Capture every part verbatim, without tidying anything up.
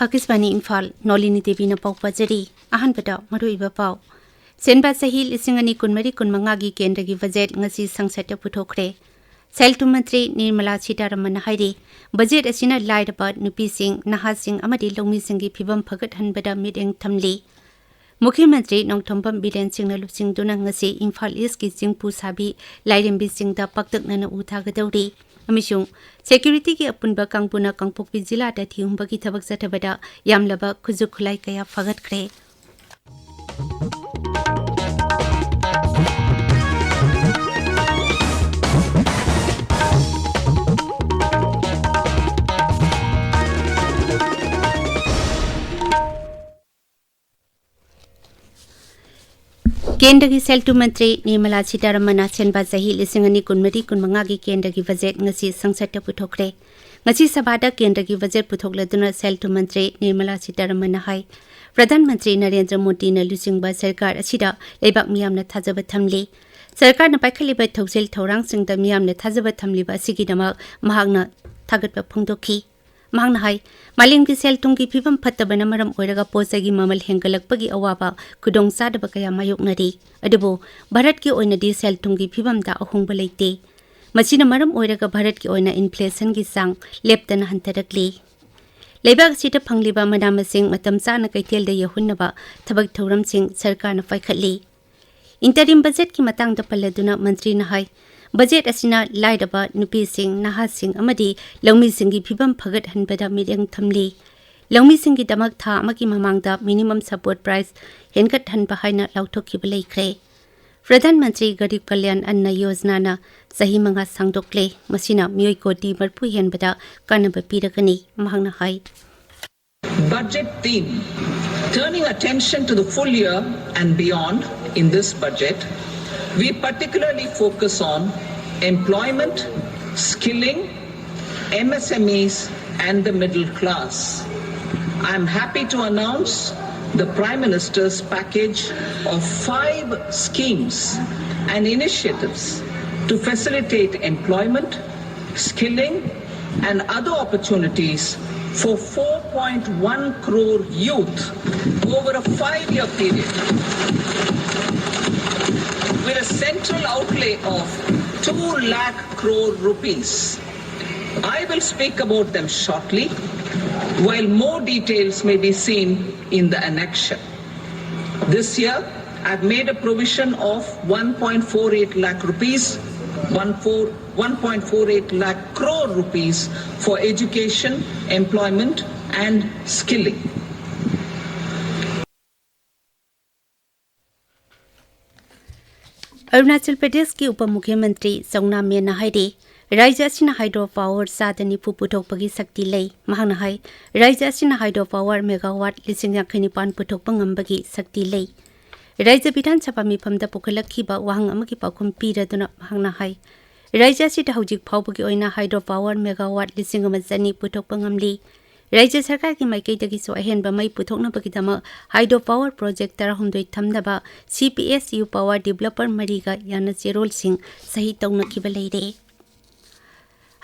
ꯑꯥꯀꯥꯁꯕꯥꯅꯤ ꯏꯝꯐꯥꯜ, ꯅꯣꯂꯤꯅꯤ ꯗꯦꯕꯤꯅ ꯄꯥꯎ ꯄꯥꯖꯔꯤ꯫ ꯑꯍꯥꯟꯕꯗ ꯃꯔꯨꯑꯣꯏꯕ ꯄꯥꯎ꯫ ꯁꯦꯟꯕꯥ ꯆꯍꯤ ꯂꯤꯁꯤꯡ ꯑꯅꯤ ꯀꯨꯟꯃꯔꯤ ꯀꯨꯟꯃꯉꯥꯒꯤ ꯀꯦꯟꯗ꯭ꯔꯒꯤ ꯕꯖꯦꯠ ꯉꯁꯤ ꯁꯪꯁꯠꯇ ꯄꯨꯊꯣꯛꯈ꯭ꯔꯦ꯫ ꯁꯦꯜ ꯊꯨꯝ ꯃꯟꯇ꯭ꯔꯤ ꯅꯤꯔꯃꯂꯥ ꯁꯤꯇꯥꯔꯥꯃꯟꯅ ꯍꯥꯏꯔꯤ, ꯕꯖꯦꯠ ꯑꯁꯤꯅ ꯂꯥꯏꯔꯕ, ꯅꯨꯄꯤꯁꯤꯡ, ꯅꯍꯥꯁꯤꯡ ꯑꯃꯗꯤ ꯂꯧꯃꯤꯁꯤꯡꯒꯤ ꯐꯤꯕꯝ ꯐꯒꯠꯍꯟꯕꯗ ꯃꯤꯠꯌꯦꯡ ꯊꯝꯂꯤ꯫ ꯃꯨꯈ꯭ꯌ ꯃꯟꯇ꯭ꯔꯤ ꯅꯣꯡꯊꯣꯝꯕꯝ ꯕꯤꯔꯦꯟ ꯁꯤꯡꯅ ꯂꯨꯆꯤꯡꯗꯨꯅ ꯉꯁꯤ ꯏꯝꯐꯥꯜ ꯏꯁꯀꯤ ꯆꯤꯡꯄꯨ ꯁꯥꯕꯤ ꯂꯥꯏꯔꯦꯝꯕꯤꯁꯤꯡꯗ ꯄꯥꯛꯇꯛꯅꯅ ꯎ ꯊꯥꯒꯗꯧꯔꯤ꯫ ꯑꯃꯁꯨꯡ ꯁꯦꯀ꯭ꯌꯨꯔꯤꯇꯤꯒꯤ ꯑꯄꯨꯟꯕ ꯀꯥꯡꯕꯨꯅ ꯀꯥꯡꯄꯣꯛꯄꯤ ꯖꯤꯂꯥꯗ ꯊꯤꯍꯨꯝꯕꯒꯤ ꯊꯕꯛ ꯆꯠꯊꯕꯗ ꯌꯥꯝꯂꯕ ꯈꯨꯠꯁꯨ ꯈꯨꯠꯂꯥꯏ ꯀꯌꯥ ꯐꯥꯒꯠꯈ꯭ꯔꯦ꯫ ꯀꯦꯟꯗ꯭ꯔꯒꯤ ꯁꯦꯜ ꯊꯨꯝ ꯃꯟꯇ꯭ꯔꯤ ꯅꯤꯔꯃꯂꯥ ꯁꯤꯇꯥꯔꯥꯃꯟꯅ ꯁꯦꯟꯕꯥ ꯆꯍꯤ ꯂꯤꯁꯤꯡ ꯑꯅꯤ ꯀꯨꯟꯃꯔꯤ ꯀꯨꯟꯃꯉꯥꯒꯤ ꯀꯦꯟꯗ꯭ꯔꯒꯤ ꯕꯖꯦꯠ ꯉꯁꯤ ꯁꯪꯁꯠꯇ ꯄꯨꯊꯣꯛꯈ꯭ꯔꯦ꯫ ꯉꯁꯤ ꯁꯚꯥꯗ ꯀꯦꯟꯗ꯭ꯔꯒꯤ ꯕꯖꯦꯠ ꯄꯨꯊꯣꯛꯂꯗꯨꯅ ꯁꯦꯜ ꯊꯨꯝ ꯃꯟꯇ꯭ꯔꯤ ꯅꯤꯔꯃꯂꯥ ꯁꯤꯇꯥꯔꯥꯃꯟꯅ ꯍꯥꯏ, ꯄ꯭ꯔꯙꯥꯟ ꯃꯟꯇ꯭ꯔꯤ ꯅꯔꯦꯟꯗ꯭ꯔ ꯃꯣꯗꯤꯅ ꯂꯨꯆꯤꯡꯕ ꯁꯔꯀꯥꯔ ꯑꯁꯤꯗ ꯂꯩꯕꯥꯛ ꯃꯤꯌꯥꯝꯅ ꯊꯥꯖꯕ ꯊꯝꯂꯤ꯫ ꯁꯔꯀꯥꯔꯅ ꯄꯥꯏꯈꯠꯂꯤꯕ ꯊꯧꯁꯤꯜ ꯊꯧꯔꯥꯡꯁꯤꯡꯗ ꯃꯤꯌꯥꯝꯅ ꯊꯥꯖꯕ ꯊꯝꯂꯤꯕ ꯑꯁꯤꯒꯤꯗꯃꯛ ꯃꯍꯥꯛꯅ ꯊꯥꯒꯠꯄ ꯐꯣꯡꯗꯣꯛꯈꯤ꯫ ꯃꯍꯥꯛꯅ ꯍꯥꯏ, ꯃꯥꯂꯦꯝꯒꯤ ꯁꯦꯜ ꯊꯨꯝꯒꯤ ꯐꯤꯕꯝ ꯐꯠꯇꯕꯅ ꯃꯔꯝ ꯑꯣꯏꯔꯒ ꯄꯣꯠ ꯆꯩꯒꯤ ꯃꯃꯜ ꯍꯦꯟꯒꯠꯂꯛꯄꯒꯤ ꯑꯋꯥꯕ, ꯈꯨꯗꯣꯡꯆꯥꯗꯕ ꯀꯌꯥ ꯃꯥꯌꯣꯛꯅꯔꯤ꯫ ꯑꯗꯨꯕꯨ ꯚꯥꯔꯠꯀꯤ ꯑꯣꯏꯅꯗꯤ ꯁꯦꯜ ꯊꯨꯝꯒꯤ ꯐꯤꯕꯝꯗ ꯑꯍꯣꯡꯕ ꯂꯩꯇꯦ꯫ ꯃꯁꯤꯅ ꯃꯔꯝ ꯑꯣꯏꯔꯒ ꯚꯥꯔꯠꯀꯤ ꯑꯣꯏꯅ ꯏꯟꯐ꯭ꯂꯦꯁꯟꯒꯤ ꯆꯥꯡ ꯂꯦꯞꯇꯅ ꯍꯟꯊꯔꯛꯂꯤ꯫ ꯂꯩꯕꯥꯛ ꯑꯁꯤꯗ ꯐꯪꯂꯤꯕ ꯃꯅꯥ ꯃꯁꯤꯡ ꯃꯇꯝ ꯆꯥꯅ ꯀꯩꯊꯦꯜꯗ ꯌꯧꯍꯟꯅꯕ ꯊꯕꯛ ꯊꯧꯔꯝꯁꯤꯡ ꯁꯔꯀꯥꯔꯅ ꯄꯥꯏꯈꯠꯂꯤ꯫ ꯏꯟꯇꯔꯤꯝ ꯕꯖꯦꯠꯀꯤ ꯃꯇꯥꯡꯗ ꯄꯜꯂꯗꯨꯅ ꯃꯟꯇ꯭ꯔꯤꯅ ꯍꯥꯏ, ꯕꯖꯦꯠ ꯑꯁꯤꯅ ꯂꯥꯏꯔꯕ, ꯅꯨꯄꯤꯁꯤꯡ, ꯅꯍꯥꯁꯤꯡ ꯑꯃꯗꯤ ꯂꯧꯃꯤꯁꯤꯡꯒꯤ ꯐꯤꯕꯝ ꯐꯒꯠꯍꯟꯕꯗ ꯃꯤꯠꯌꯦꯡ ꯊꯝꯂꯤ꯫ ꯂꯧꯃꯤꯁꯤꯡꯒꯤꯗꯃꯛ ꯊꯥ ꯑꯃꯒꯤ ꯃꯃꯥꯡꯗ ꯃꯤꯅꯤꯃꯝ ꯁꯄꯣꯔꯠ ꯄ꯭ꯔꯥꯏꯁ ꯍꯦꯟꯒꯠꯍꯟꯕ ꯍꯥꯏꯅ ꯂꯥꯎꯊꯣꯛꯈꯤꯕ ꯂꯩꯈ꯭ꯔꯦ꯫ ꯄ꯭ꯔꯙꯥꯟ ꯃꯟꯇ꯭ꯔꯤ ꯒꯔꯤꯕ ꯀꯜꯌꯥꯟ ꯑꯟꯅ ꯌꯣꯖꯅꯥꯅ ꯆꯍꯤ ꯃꯉꯥ ꯁꯥꯡꯗꯣꯛꯂꯦ꯫ ꯃꯁꯤꯅ ꯃꯤꯑꯣꯏ ꯀꯣꯇꯤ ꯃꯔꯤꯐꯨ ꯍꯦꯟꯕꯗ ꯀꯥꯟꯅꯕ ꯄꯤꯔꯒꯅꯤ, ꯃꯍꯥꯛꯅ ꯍꯥꯏ꯫ Budget theme, turning attention to the full year and beyond in this budget, we particularly focus on employment, skilling, M S M Es, and the middle class. I am happy to announce the Prime Minister's package of five schemes and initiatives to facilitate employment, skilling, and other opportunities for four point one crore youth over a five-year period, with a central outlay of two lakh crore rupees. I will speak about them shortly, while more details may be seen in the annexure. This year, I've made a provision of one point four eight lakh rupees, one four, one point four eight lakh crore rupees for education, employment, and skilling. Arunachal ꯄ꯭ꯔꯗꯦꯁꯀꯤ ꯎꯄ ꯃꯨꯈ꯭ꯌꯃꯟꯇ꯭ꯔꯤ ꯆꯧꯅꯥ ꯃꯦꯟꯅ ꯍꯥꯏꯔꯤ, ꯔꯥꯖ꯭ꯌ ꯑꯁꯤꯅ ꯍꯥꯏꯗ꯭ꯔꯣ power ꯆꯥꯗ ꯅꯤꯐꯨ ꯄꯨꯊꯣꯛꯄꯒꯤ ꯁꯛꯇꯤ ꯂꯩ꯫ ꯃꯍꯥꯛꯅ ꯍꯥꯏ, ꯔꯥꯖ꯭ꯌ ꯑꯁꯤꯅ ꯍꯥꯏꯗ꯭ꯔꯣ ꯄꯥꯋꯔ ꯃꯦꯒꯥꯋꯥꯠ ꯂꯤꯁꯤꯡ ꯌꯥꯡꯈꯩ ꯅꯤꯄꯥꯟ ꯄꯨꯊꯣꯛꯄ ꯉꯝꯕꯒꯤ ꯁꯛꯇꯤ ꯂꯩ꯫ ꯔꯥꯖ꯭ꯌ ꯕꯤꯙꯥꯟ ꯁꯚꯥ ꯃꯤꯐꯝꯗ ꯄꯨꯈꯠꯂꯛꯈꯤꯕ ꯋꯥꯍꯪ ꯑꯃꯒꯤ ꯄꯥꯎꯈꯨꯝ ꯄꯤꯔꯗꯨꯅ ꯃꯍꯥꯛꯅ ꯍꯥꯏ, ꯔꯥꯖ꯭ꯌ ꯑꯁꯤꯗ ꯍꯧꯖꯤꯛ ꯐꯥꯎꯕꯒꯤ ꯑꯣꯏꯅ ꯍꯥꯏꯗ꯭ꯔꯣ ꯄꯥꯋꯔ ꯃꯦꯒꯥꯋꯥꯠ ꯂꯤꯁꯤꯡ ꯑꯃ ꯆꯅꯤ ꯄꯨꯊꯣꯛꯄ ꯉꯝꯂꯤ꯫ ꯔꯥꯖ꯭ꯌ ꯁꯔꯀꯥꯔꯒꯤ ꯃꯥꯏꯀꯩꯗꯒꯤꯁꯨ ꯑꯍꯦꯟꯕ ꯃꯩ ꯄꯨꯊꯣꯛꯅꯕꯒꯤꯗꯃꯛ ꯍꯥꯏꯗ꯭ꯔꯣ ꯄꯥꯋꯔ ꯄ꯭ꯔꯣꯖꯦꯛ ꯇꯔꯥꯍꯨꯝꯗꯣꯏ ꯊꯝꯅꯕ C P S U power developer ꯃꯔꯤꯒ ꯌꯥꯅ ꯆꯦꯔꯣꯜꯁꯤꯡ ꯁꯍꯤ ꯇꯧꯅꯈꯤꯕ ꯂꯩꯔꯦ꯫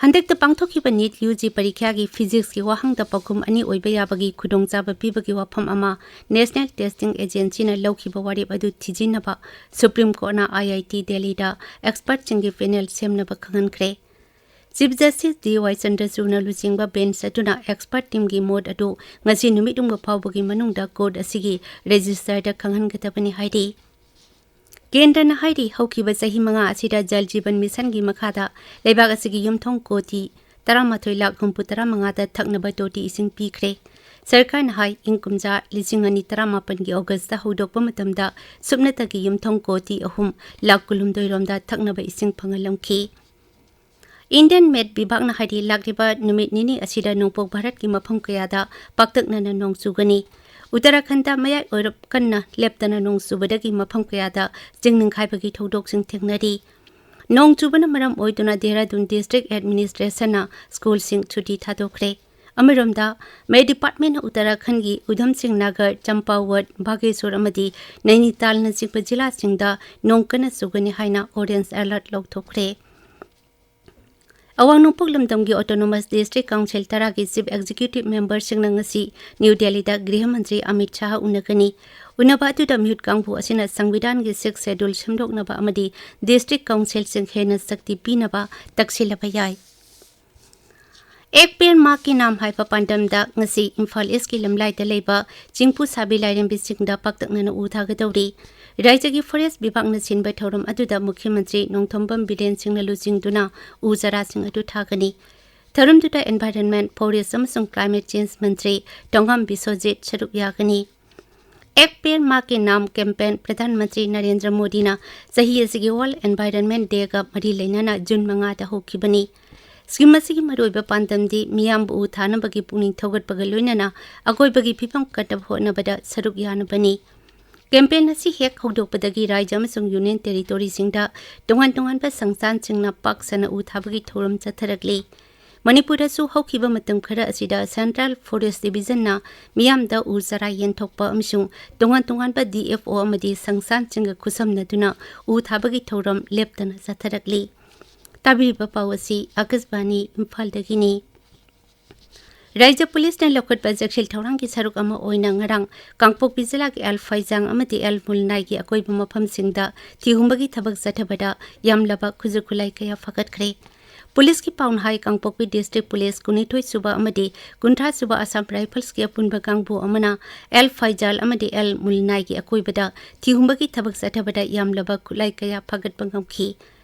ꯍꯟꯗꯛꯇ ꯄꯥꯡꯊꯣꯛꯈꯤꯕ ꯅꯤꯠ ꯌꯨ ꯖꯤ ꯄꯔꯤꯈ꯭ꯌꯥꯒꯤ ꯐꯤꯖꯤꯛꯁꯀꯤ ꯋꯥꯍꯪꯗ ꯄꯥꯎꯈꯨꯝ ꯑꯅꯤ ꯑꯣꯏꯕ ꯌꯥꯕꯒꯤ ꯈꯨꯗꯣꯡꯆꯥꯕ ꯄꯤꯕꯒꯤ ꯋꯥꯐꯝ ꯑꯃ ꯅꯦꯁꯅꯦꯜ ꯇꯦꯁꯇꯤꯡ ꯑꯦꯖꯦꯟꯁꯤꯅ ꯂꯧꯈꯤꯕ ꯋꯥꯔꯦꯞ ꯑꯗꯨ ꯊꯤꯖꯤꯟꯅꯕ ꯁꯨꯄ꯭ꯔꯤꯝ ꯀꯣꯔꯠꯅ ꯑꯥꯏ ꯑꯥꯏ ꯇꯤ ꯗꯦꯜꯂꯤꯗ ꯑꯦꯛꯁꯄꯔꯠꯁꯤꯡꯒꯤ ꯄꯦꯅꯦꯜ ꯁꯦꯝꯅꯕ ꯈꯪꯍꯟꯈ꯭ꯔꯦ꯫ ꯆꯤꯐ ꯖꯁꯇꯤꯁ ꯗꯤ ꯋꯥꯏ ꯆꯟꯗ꯭ꯔꯆꯨꯗꯅ ꯂꯨꯆꯤꯡꯕ ꯕꯦꯟꯆ ꯑꯗꯨꯅ ꯑꯦꯛꯁꯄꯔꯠ ꯇꯤꯝꯒꯤ ꯃꯣꯠ ꯑꯗꯨ ꯉꯁꯤ ꯅꯨꯃꯤꯠ ꯌꯨꯡꯕ ꯐꯥꯎꯕꯒꯤ ꯃꯅꯨꯡꯗ ꯀꯣꯔꯠ ꯑꯁꯤꯒꯤ ꯔꯦꯖꯤꯁꯇꯔꯗ ꯈꯪꯍꯟꯒꯗꯕꯅꯤ ꯍꯥꯏꯔꯤ꯫ ꯀꯦꯟꯗ꯭ꯔꯅ ꯍꯥꯏꯔꯤ, ꯍꯧꯈꯤꯕ ꯆꯍꯤ ꯃꯉꯥ ꯑꯁꯤꯗ ꯖꯜ ꯖꯤꯕꯟ ꯃꯤꯁꯟꯒꯤ ꯃꯈꯥꯗ ꯂꯩꯕꯥꯛ ꯑꯁꯤꯒꯤ ꯌꯨꯝꯊꯣꯡ ꯀꯣꯇꯤ ꯇꯔꯥꯃꯥꯊꯣꯏ ꯂꯥꯈ ꯍꯨꯝꯐꯨ ꯇꯔꯥ ꯃꯉꯥꯗ ꯊꯛꯅꯕ ꯇꯣꯇꯤ ꯏꯁꯤꯡ ꯄꯤꯈ꯭ꯔꯦ꯫ ꯁꯔꯀꯥꯔꯅ ꯍꯥꯏ, ꯏꯪ ꯀꯨꯝꯖꯥ ꯂꯤꯁꯤꯡ ꯑꯅꯤ ꯇꯔꯥꯃꯥꯄꯟꯒꯤ ꯑꯣꯒꯁꯇ ꯍꯧꯗꯣꯛꯄ ꯃꯇꯝꯗ ꯁꯨꯞꯅꯇꯒꯤ ꯌꯨꯝꯊꯣꯡ ꯀꯣꯇꯤ ꯑꯍꯨꯝ ꯂꯥꯈ ꯀꯨꯟꯍꯨꯝꯗꯣꯏ ꯔꯣꯝꯗ ꯊꯛꯅꯕ ꯏꯁꯤꯡ ꯐꯪꯍꯜꯂꯝꯈꯤ꯫ ꯏꯟꯗꯤꯌꯟ ꯃꯦꯠ ꯕꯤꯚꯥꯒꯅ ꯍꯥꯏꯔꯤ, ꯂꯥꯛꯂꯤꯕ ꯅꯨꯃꯤꯠ ꯅꯤꯅꯤ ꯑꯁꯤꯗ ꯅꯣꯡꯄꯣꯛ ꯚꯥꯔꯠꯀꯤ ꯃꯐꯝ ꯀꯌꯥꯗ ꯄꯥꯛꯇꯛꯅꯅ ꯅꯣꯡ ꯆꯨꯒꯅꯤ꯫ ꯎꯠꯇꯔꯥꯈꯟꯗ ꯃꯌꯥꯏ ꯑꯣꯏꯔꯞ ꯀꯟꯅ ꯂꯦꯞꯇꯅ ꯅꯣꯡ ꯆꯨꯕꯗꯒꯤ ꯃꯐꯝ ꯀꯌꯥꯗ ꯆꯤꯡ ꯅꯤꯡꯈꯥꯏꯕꯒꯤ ꯊꯧꯗꯣꯛꯁꯤꯡ ꯊꯦꯡꯅꯔꯤ꯫ ꯅꯣꯡ ꯆꯨꯕꯅ ꯃꯔꯝ ꯑꯣꯏꯗꯨꯅ ꯗꯦꯍꯔꯥꯗꯨꯟ ꯗꯤꯁꯇ꯭ꯔꯤꯛ ꯑꯦꯗꯃꯤꯅꯤꯁꯇ꯭ꯔꯦꯁꯟꯅ ꯁ꯭ꯀꯨꯜꯁꯤꯡ ꯁꯨꯇꯤ ꯊꯥꯗꯣꯛꯈ꯭ꯔꯦ꯫ ꯑꯃꯔꯣꯝꯗ, ꯃꯦ ꯗꯤꯄꯥꯔꯠꯃꯦꯟꯅ ꯎꯠꯇꯔꯥꯈꯟꯒꯤ ꯎꯙꯝ ꯁꯤꯡ ꯅꯥꯒꯔ, ꯆꯝꯄꯥꯋꯠ, ꯕꯥꯒꯦꯁꯣꯔ ꯑꯃꯗꯤ ꯅꯩꯅꯤꯇꯥꯜꯅꯆꯤꯡꯕ ꯖꯤꯂꯥꯁꯤꯡꯗ ꯅꯣꯡ ꯀꯟꯅ ꯆꯨꯒꯅꯤ ꯍꯥꯏꯅ ꯑꯣꯔꯦꯟꯖ ꯑꯦꯂꯔꯠ ꯂꯧꯊꯣꯛꯈ꯭ꯔꯦ꯫ ꯑꯋꯥꯡ ꯅꯣꯡꯄꯣꯛ ꯂꯝꯗꯝꯒꯤ Autonomous District Council ꯇꯔꯥꯒꯤ Chief Executive Memberꯁꯤꯡꯅ ꯉꯁꯤ ꯅ꯭ꯌꯨ ꯗꯦꯜꯂꯤꯗ ꯒ꯭ꯔꯤꯍ ꯃꯟꯇ꯭ꯔꯤ ꯑꯃꯤꯠ ꯁꯥꯍ ꯎꯅꯒꯅꯤ꯫ ꯎꯅꯕ ꯑꯗꯨꯗ ꯃꯤꯍꯨꯠ ꯀꯥꯡꯕꯨ ꯑꯁꯤꯅ ꯁꯪꯕꯤꯙꯥꯟꯒꯤ Sixth Schedule ꯁꯦꯝꯗꯣꯛꯅꯕ ꯑꯃꯗꯤ District Councilꯁꯤꯡ ꯍꯦꯟꯅ ꯁꯛꯇꯤ ꯄꯤꯅꯕ ꯇꯛꯁꯤꯜꯂꯕ ꯌꯥꯏ꯫ ꯑꯦꯛ ꯄꯦꯔ ꯃꯥ ꯀꯤ ꯅꯥꯝ ꯍꯥꯏꯕ ꯄꯥꯟꯗꯝꯗ ꯉꯁꯤ ꯏꯝꯐꯥꯜ ꯏꯁꯀꯤ ꯂꯝꯂꯥꯏꯗ ꯂꯩꯕ ꯆꯤꯡꯄꯨ ꯁꯥꯕꯤ ꯂꯥꯏꯔꯦꯝꯕꯤꯁꯤꯡꯗ ꯄꯥꯛꯇꯛꯅꯅ ꯎ ꯊꯥꯒꯗꯧꯔꯤ꯫ ꯔꯥꯏꯖ꯭ꯌꯒꯤ ꯐꯣꯔꯦꯁ ꯕꯤꯚꯥꯒꯅ ꯁꯤꯟꯕ ꯊꯧꯔꯝ ꯑꯗꯨꯗ ꯃꯨꯈ꯭ꯌ ꯃꯟꯇ꯭ꯔꯤ ꯅꯣꯡꯊꯣꯝꯕꯝ ꯕꯤꯔꯦꯟ ꯁꯤꯡꯅ ꯂꯨꯆꯤꯡꯗꯨꯅ ꯎ ꯆꯥꯔꯥꯁꯤꯡ ꯑꯗꯨ ꯊꯥꯒꯅꯤ꯫ ꯊꯧꯔꯝꯗꯨꯗ Environment, Forest ꯑꯃꯁꯨꯡ Climate Change ꯃꯟꯇ꯭ꯔꯤ ꯇꯣꯉꯥꯝ ꯕꯤꯁ꯭ꯋꯖꯤꯠ ꯁꯔꯨꯛ ꯌꯥꯒꯅꯤ꯫ ꯑꯦꯛ ꯄꯦꯔ ꯃꯥ ꯀꯤ ꯅꯥꯝ campaign ꯄ꯭ꯔꯙꯥꯟ ꯃꯟꯇ꯭ꯔꯤ ꯅꯔꯦꯟꯗ꯭ꯔ ꯃꯣꯗꯤꯅ ꯆꯍꯤ ꯑꯁꯤꯒꯤ World Environment Dayꯒ ꯃꯔꯤ ꯂꯩꯅꯅ ꯖꯨꯟ ꯃꯉꯥꯗ ꯍꯧꯈꯤꯕꯅꯤ꯫ Scheme ꯑꯁꯤꯒꯤ ꯃꯔꯨꯑꯣꯏꯕ ꯄꯥꯟꯗꯝꯗꯤ ꯃꯤꯌꯥꯝꯕꯨ ꯎ ꯊꯥꯅꯕꯒꯤ ꯄꯨꯛꯅꯤꯡ ꯊꯧꯒꯠꯄꯒ ꯂꯣꯏꯅꯅ ꯑꯀꯣꯏꯕꯒꯤ ꯐꯤꯕꯝ ꯀꯠꯅꯕ ꯍꯣꯠꯅꯕꯗ ꯁꯔꯨꯛ ꯌꯥꯅꯕꯅꯤ꯫ Campaign ꯑꯁꯤ ꯍꯦꯛ ꯍꯧꯗꯣꯛꯄꯗꯒꯤ ꯔꯥꯏꯖ꯭ꯌ ꯑꯃꯁꯨꯡ Union Territoryꯁꯤꯡꯗ ꯇꯣꯉꯥꯟ ꯇꯣꯉꯥꯟꯕ ꯁꯪꯁꯊꯥꯟꯁꯤꯡꯅ ꯄꯥꯛ ꯁꯟꯅ ꯎ ꯊꯥꯕꯒꯤ ꯊꯧꯔꯝ ꯆꯠꯊꯔꯛꯂꯤ꯫ ꯃꯅꯤꯄꯨꯔꯗꯁꯨ ꯍꯧꯈꯤꯕ ꯃꯇꯝ ꯈꯔ ꯑꯁꯤꯗ Central Forest Divisionꯅ ꯃꯤꯌꯥꯝꯗ ꯎ ꯆꯥꯔꯥ ꯌꯦꯟꯊꯣꯛꯄ ꯑꯃꯁꯨꯡ ꯇꯣꯉꯥꯟ ꯇꯣꯉꯥꯟꯕ D F O ꯑꯃꯗꯤ ꯁꯪꯁꯊꯥꯟꯁꯤꯡꯒ ꯈꯨꯠꯁꯝꯅꯗꯨꯅ ꯎ ꯊꯥꯕꯒꯤ ꯊꯧꯔꯝ ꯂꯦꯞꯇꯅ ꯆꯠꯊꯔꯛꯂꯤ꯫ ꯇꯥꯕꯤꯔꯤꯕ ꯄꯥꯎ ꯑꯁꯤ ꯑꯥꯀꯥꯁꯕꯥꯅꯤ ꯏꯝꯐꯥꯜꯗꯒꯤꯅꯤ꯫ ꯔꯥꯏꯖ꯭ꯌ ꯄꯨꯂꯤꯁꯅ ꯂꯧꯈꯠꯄ ꯆꯦꯛꯁꯤꯜ ꯊꯧꯔꯥꯡꯒꯤ ꯁꯔꯨꯛ ꯑꯃ ꯑꯣꯏꯅ ꯉꯔꯥꯡ ꯀꯥꯡꯄꯣꯛꯄꯤ ꯖꯤꯂꯥꯒꯤ ꯑꯦꯜ ꯐꯩꯖꯥꯡ ꯑꯃꯗꯤ ꯑꯦꯜ ꯃꯨꯜꯅꯥꯏꯒꯤ ꯑꯀꯣꯏꯕ ꯃꯐꯝꯁꯤꯡꯗ ꯊꯤꯍꯨꯝꯕꯒꯤ ꯊꯕꯛ ꯆꯠꯊꯕꯗ ꯌꯥꯝꯂꯕ ꯈꯨꯠꯁꯨ ꯈꯨꯠꯂꯥꯏ ꯀꯌꯥ ꯐꯥꯒꯠꯈ꯭ꯔꯦ꯫ ꯄꯨꯂꯤꯁꯀꯤ ꯄꯥꯎꯅ ꯍꯥꯏ, ꯀꯥꯡꯄꯣꯛꯄꯤ District Police ꯀꯨꯟꯅꯤꯊꯣꯏ ꯁꯨꯕ ꯑꯃꯗꯤ ꯀꯨꯟꯊ꯭ꯔꯥ ꯁꯨꯕ Assam Riflesꯀꯤ ꯑꯄꯨꯟꯕ ꯀꯥꯡꯕꯨ ꯑꯃꯅ ꯑꯦꯜ ꯐꯩꯖꯥꯜ ꯑꯃꯗꯤ ꯑꯦꯜ ꯃꯨꯜꯅꯥꯏꯒꯤ ꯑꯀꯣꯏꯕꯗ ꯊꯤꯍꯨꯝꯕꯒꯤ ꯊꯕꯛ ꯆꯠꯊꯕꯗ ꯌꯥꯝꯂꯕ ꯈꯨꯠꯂꯥꯏ ꯀꯌꯥ ꯐꯥꯒꯠꯄ ꯉꯝꯈꯤ꯫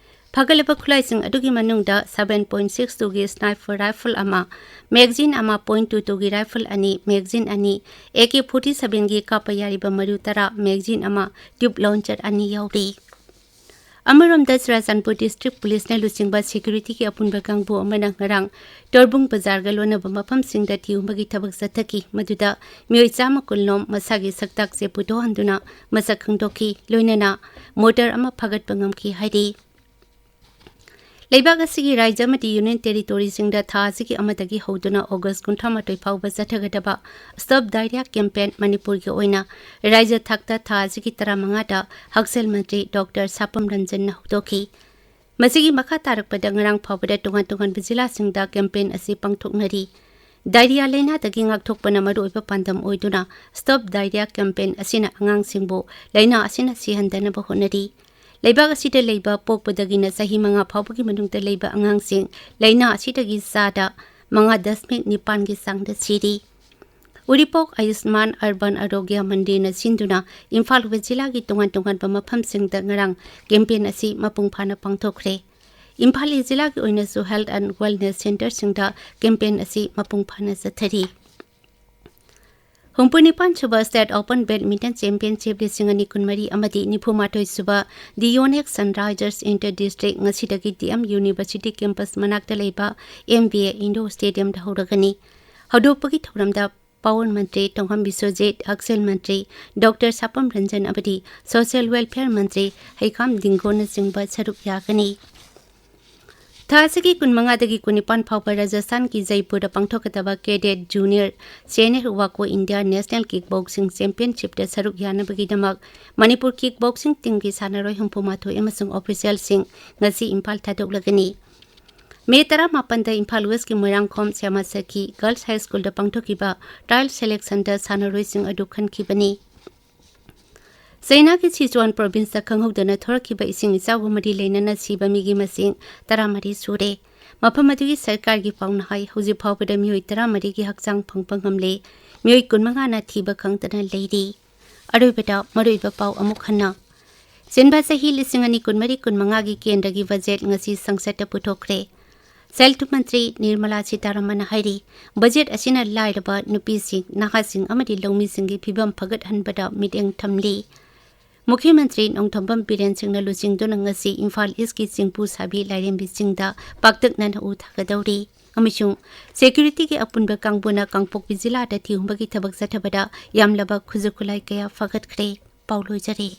ꯐꯥꯒꯠꯂꯕ ꯈꯨꯠꯂꯥꯏꯁꯤꯡ ꯑꯗꯨꯒꯤ ꯃꯅꯨꯡꯗ seven point six twoꯒꯤ sniper rifle ꯑꯃ, magazine ꯑꯃ, point two twoꯒꯤ rifle ꯑꯅꯤ, magazine ꯑꯅꯤ, A K forty sevenꯒꯤ ꯀꯥꯞꯄ ꯌꯥꯔꯤꯕ ꯃꯔꯨ ꯇꯔꯥ, magazine ꯑꯃ, tube launcher ꯑꯅꯤ ꯌꯥꯎꯔꯤ꯫ ꯑꯃꯔꯣꯝꯗ, ꯆꯨꯔꯥꯆꯥꯟꯄꯨꯔ District Policeꯅ ꯂꯨꯆꯤꯡꯕ securityꯒꯤ ꯑꯄꯨꯟꯕ ꯀꯥꯡꯕꯨ ꯑꯃꯅ ꯉꯔꯥꯡ ꯇꯣꯔꯕꯨꯡ ꯕꯖꯥꯔꯒ ꯂꯣꯟꯅꯕ ꯃꯐꯝꯁꯤꯡꯗ ꯊꯤꯍꯨꯝꯕꯒꯤ ꯊꯕꯛ ꯆꯠꯊꯈꯤ꯫ ꯃꯗꯨꯗ ꯃꯤꯑꯣꯏ ꯆꯥꯝꯃ ꯀꯨꯟ ꯂꯣꯝ ꯃꯁꯥꯒꯤ ꯁꯛꯇꯥꯛ ꯆꯦ ꯄꯨꯊꯣꯛꯍꯟꯗꯨꯅ ꯃꯁꯛ ꯈꯪꯗꯣꯛꯈꯤ꯫ ꯂꯣꯏꯅꯅ motor ꯑꯃ ꯐꯥꯒꯠꯄ ꯉꯝꯈꯤ ꯍꯥꯏꯔꯤ꯫ ꯂꯩꯕꯥꯛ ꯑꯁꯤꯒꯤ ꯔꯥꯏꯖ꯭ꯌ ꯑꯃꯗꯤ Union Territoryꯁꯤꯡꯗ ꯊꯥ ꯑꯁꯤꯒꯤ ꯑꯃꯗꯒꯤ ꯍꯧꯗꯨꯅ August ꯀꯨꯟꯊ꯭ꯔꯥ ꯃꯥꯊꯣꯏ ꯐꯥꯎꯕ ꯆꯠꯊꯒꯗꯕ Stop Diarrhoea campaign ꯃꯅꯤꯄꯨꯔꯒꯤ ꯑꯣꯏꯅ ꯔꯥꯏꯖ꯭ꯌ ꯊꯥꯛꯇ ꯊꯥ ꯑꯁꯤꯒꯤ ꯇꯔꯥꯃꯉꯥꯗ ꯍꯛꯁꯦꯜ ꯃꯟꯇ꯭ꯔꯤ ꯗꯣꯛꯇꯔ ꯁꯥꯄꯝ ꯔꯟꯖꯟꯅ ꯍꯧꯗꯣꯛꯈꯤ꯫ ꯃꯁꯤꯒꯤ ꯃꯈꯥ ꯇꯥꯔꯛꯄꯗ ꯉꯔꯥꯡ ꯐꯥꯎꯕꯗ ꯇꯣꯉꯥꯟ ꯇꯣꯉꯥꯟꯕ ꯖꯤꯂꯥꯁꯤꯡꯗ ꯀꯦꯝꯄꯦꯟ ꯑꯁꯤ ꯄꯥꯡꯊꯣꯛꯅꯔꯤ꯫ ꯗꯥꯏꯔꯤꯌꯥ ꯂꯥꯏꯅꯥꯗꯒꯤ ꯉꯥꯛꯊꯣꯛꯄꯅ ꯃꯔꯨꯑꯣꯏꯕ ꯄꯥꯟꯗꯝ ꯑꯣꯏꯗꯨꯅ Stop Diarrhoea campaign ꯑꯁꯤꯅ ꯑꯉꯥꯡꯁꯤꯡꯕꯨ ꯂꯥꯏꯅꯥ ꯑꯁꯤꯅ ꯁꯤꯍꯟꯗꯅꯕ ꯍꯣꯠꯅꯔꯤ꯫ ꯂꯩꯕꯥꯛ ꯑꯁꯤꯗ ꯂꯩꯕ ꯄꯣꯛꯄꯗꯒꯤꯅ ꯆꯍꯤ ꯃꯉꯥ ꯐꯥꯎꯕꯒꯤ ꯃꯅꯨꯡꯗ ꯂꯩꯕ ꯑꯉꯥꯡꯁꯤꯡ ꯂꯥꯏꯅꯥ ꯑꯁꯤꯗꯒꯤ ꯆꯥꯗ ꯃꯉꯥ ꯗꯁꯃꯤꯛ ꯅꯤꯄꯥꯟꯒꯤ ꯆꯥꯡꯗ ꯁꯤꯔꯤ꯫ ꯎꯔꯤꯄꯣꯛ ꯑꯌꯨꯁꯃꯥꯟ ꯑꯔꯕꯥꯟ ꯑꯔꯣꯒ꯭ꯌ ꯃꯟꯗꯤꯔꯅ ꯁꯤꯟꯗꯨꯅ ꯏꯝꯐꯥꯜ ꯋꯦꯁ ꯖꯤꯂꯥꯒꯤ ꯇꯣꯉꯥꯟ ꯇꯣꯉꯥꯟꯕ ꯃꯐꯝꯁꯤꯡꯗ ꯉꯔꯥꯡ ꯀꯦꯝꯄꯦꯟ ꯑꯁꯤ ꯃꯄꯨꯡ ꯐꯥꯅ ꯄꯥꯡꯊꯣꯛꯈ꯭ꯔꯦ꯫ ꯏꯝꯐꯥꯜ ꯏꯁ ꯖꯤꯂꯥꯒꯤ ꯑꯣꯏꯅꯁꯨ Health and Wellness Centreꯁꯤꯡꯗ ꯀꯦꯝꯄꯦꯟ ꯑꯁꯤ ꯃꯄꯨꯡ ꯐꯥꯅ ꯆꯠꯊꯔꯤ꯫ ꯍꯨꯝꯐꯨꯅꯤꯄꯥꯟ ꯁꯨꯕ State Open Badminton Championship ꯂꯤꯁꯤꯡ ꯑꯅꯤ ꯀꯨꯟꯃꯔꯤ ꯑꯃꯗꯤ ꯅꯤꯐꯨꯃꯥꯊꯣꯏ ꯁꯨꯕ The Yonex Sunrisers Inter District ꯉꯁꯤꯗꯒꯤ D M University campus ꯃꯅꯥꯛꯇ ꯂꯩꯕ M B A Indoor Stadiumꯗ ꯍꯧꯔꯒꯅꯤ꯫ ꯍꯧꯗꯣꯛꯄꯒꯤ ꯊꯧꯔꯝꯗ Power ꯃꯟꯇ꯭ꯔꯤ ꯇꯣꯡꯍꯝ ꯕꯤꯁ꯭ꯋꯖꯤꯠ, ꯍꯛꯁꯦꯜ ꯃꯟꯇ꯭ꯔꯤ ꯗꯣꯛꯇꯔ ꯁꯥꯄꯝ ꯔꯟꯖꯟ ꯑꯃꯗꯤ Social Welfare ꯃꯟꯇ꯭ꯔꯤ ꯍꯩꯈꯥꯝ ꯗꯤꯡꯒꯣꯅꯆꯤꯡꯕ ꯁꯔꯨꯛ ꯌꯥꯒꯅꯤ꯫ ꯊꯥ ꯑꯁꯤꯒꯤ ꯀꯨꯟꯃꯉꯥꯗꯒꯤ ꯀꯨꯟꯅꯤꯄꯥꯟ ꯐꯥꯎꯕ ꯔꯥꯖꯁꯊꯥꯟꯒꯤ ꯖꯩꯄꯨꯔꯗ ꯄꯥꯡꯊꯣꯛꯀꯗꯕ Cadet Junior Senior Wako India National Kickboxing Championshipꯇ ꯁꯔꯨꯛ ꯌꯥꯅꯕꯒꯤꯗꯃꯛ ꯃꯅꯤꯄꯨꯔ Kickboxing teamꯒꯤ ꯁꯥꯟꯅꯔꯣꯏ ꯍꯨꯝꯐꯨꯃꯥꯊꯣꯏ ꯑꯃꯁꯨꯡ officialꯁꯤꯡ ꯉꯁꯤ ꯏꯝꯐꯥꯜ ꯊꯥꯗꯣꯛꯂꯒꯅꯤ꯫ ꯃꯦ ꯇꯔꯥꯃꯥꯄꯟꯗ ꯏꯝꯐꯥꯜ ꯋꯦꯁꯀꯤ ꯃꯣꯏꯔꯥꯡꯈꯣꯝ ꯁ꯭ꯌꯥꯃ ꯁꯈꯤ Girls High Schoolꯗ ꯄꯥꯡꯊꯣꯛꯈꯤꯕ trial selectionꯗ ꯁꯥꯟꯅꯔꯣꯏꯁꯤꯡ ꯑꯗꯨ ꯈꯟꯈꯤꯕꯅꯤ꯫ ꯆꯩꯅꯥꯒꯤ ꯁꯤꯆꯨꯋꯥꯟ provinceꯇ ꯈꯪꯍꯧꯗꯅ ꯊꯣꯔꯛꯈꯤꯕ ꯏꯁꯤꯡ ꯏꯆꯥꯎꯒ ꯃꯔꯤ ꯂꯩꯅꯅ ꯁꯤꯕ ꯃꯤꯒꯤ ꯃꯁꯤꯡ ꯇꯔꯥꯃꯔꯤ ꯁꯨꯔꯦ꯫ ꯃꯐꯝ ꯑꯗꯨꯒꯤ ꯁꯔꯀꯥꯔꯒꯤ ꯄꯥꯎꯅ ꯍꯥꯏ, ꯍꯧꯖꯤꯛ ꯐꯥꯎꯕꯗ ꯃꯤꯑꯣꯏ ꯇꯔꯥꯃꯔꯤꯒꯤ ꯍꯛꯆꯥꯡ ꯐꯪꯕ ꯉꯝꯂꯦ꯫ ꯃꯤꯑꯣꯏ ꯀꯨꯟꯃꯉꯥꯅ ꯊꯤꯕ ꯈꯪꯗꯅ ꯂꯩꯔꯤ꯫ ꯑꯔꯣꯏꯕꯗ ꯃꯔꯨꯑꯣꯏꯕ ꯄꯥꯎ ꯑꯃꯨꯛ ꯍꯟꯅ꯫ ꯆꯦꯟꯕ ꯆꯍꯤ ꯂꯤꯁꯤꯡ ꯑꯅꯤ ꯀꯨꯟꯃꯔꯤ ꯀꯨꯟꯃꯉꯥꯒꯤ ꯀꯦꯟꯗ꯭ꯔꯒꯤ ꯕꯖꯦꯠ ꯉꯁꯤ ꯁꯪꯁꯠꯇ ꯄꯨꯊꯣꯛꯈ꯭ꯔꯦ꯫ ꯁꯦꯜ ꯊꯨꯝ ꯃꯟꯇ꯭ꯔꯤ ꯅꯤꯔꯃꯂꯥ ꯁꯤꯇꯥꯔꯥꯃꯟꯅ ꯍꯥꯏꯔꯤ, ꯕꯖꯦꯠ ꯑꯁꯤꯅ ꯂꯥꯏꯔꯕ, ꯅꯨꯄꯤꯁꯤꯡ, ꯅꯍꯥꯁꯤꯡ ꯑꯃꯗꯤ ꯂꯧꯃꯤꯁꯤꯡꯒꯤ ꯐꯤꯕꯝ ꯐꯒꯠꯍꯟꯕꯗ ꯃꯤꯠꯌꯦꯡ ꯊꯝꯂꯤ꯫ ꯃꯨꯈ꯭ꯌ ꯃꯟꯇ꯭ꯔꯤ ꯅꯣꯡꯊꯣꯝꯕꯝ ꯕꯤꯔꯦꯟ ꯁꯤꯡꯅ ꯂꯨꯆꯤꯡꯗꯨꯅ ꯉꯁꯤ ꯏꯝꯐꯥꯜ ꯏꯁꯀꯤ ꯆꯤꯡꯄꯨ ꯁꯥꯕꯤ ꯂꯥꯏꯔꯦꯝꯕꯤ ꯆꯤꯡꯗ ꯄꯥꯛꯇꯛꯅꯅ ꯎ ꯊꯥꯒꯗꯧꯔꯤ꯫ ꯑꯃꯁꯨꯡ ꯁꯦꯀ꯭ꯌꯨꯔꯤꯇꯤꯒꯤ ꯑꯄꯨꯟꯕ ꯀꯥꯡꯕꯨꯅ ꯀꯥꯡꯄꯣꯛꯄꯤ ꯖꯤꯂꯥꯗ ꯊꯤꯍꯨꯝꯕꯒꯤ ꯊꯕꯛ ꯆꯠꯊꯕꯗ ꯌꯥꯝꯂꯕ ꯈꯨꯠꯁꯨ ꯈꯨꯠꯂꯥꯏ ꯀꯌꯥ ꯐꯒꯠꯈ꯭ꯔꯦ꯫ ꯄꯥꯎ ꯂꯣꯏꯖꯔꯦ꯫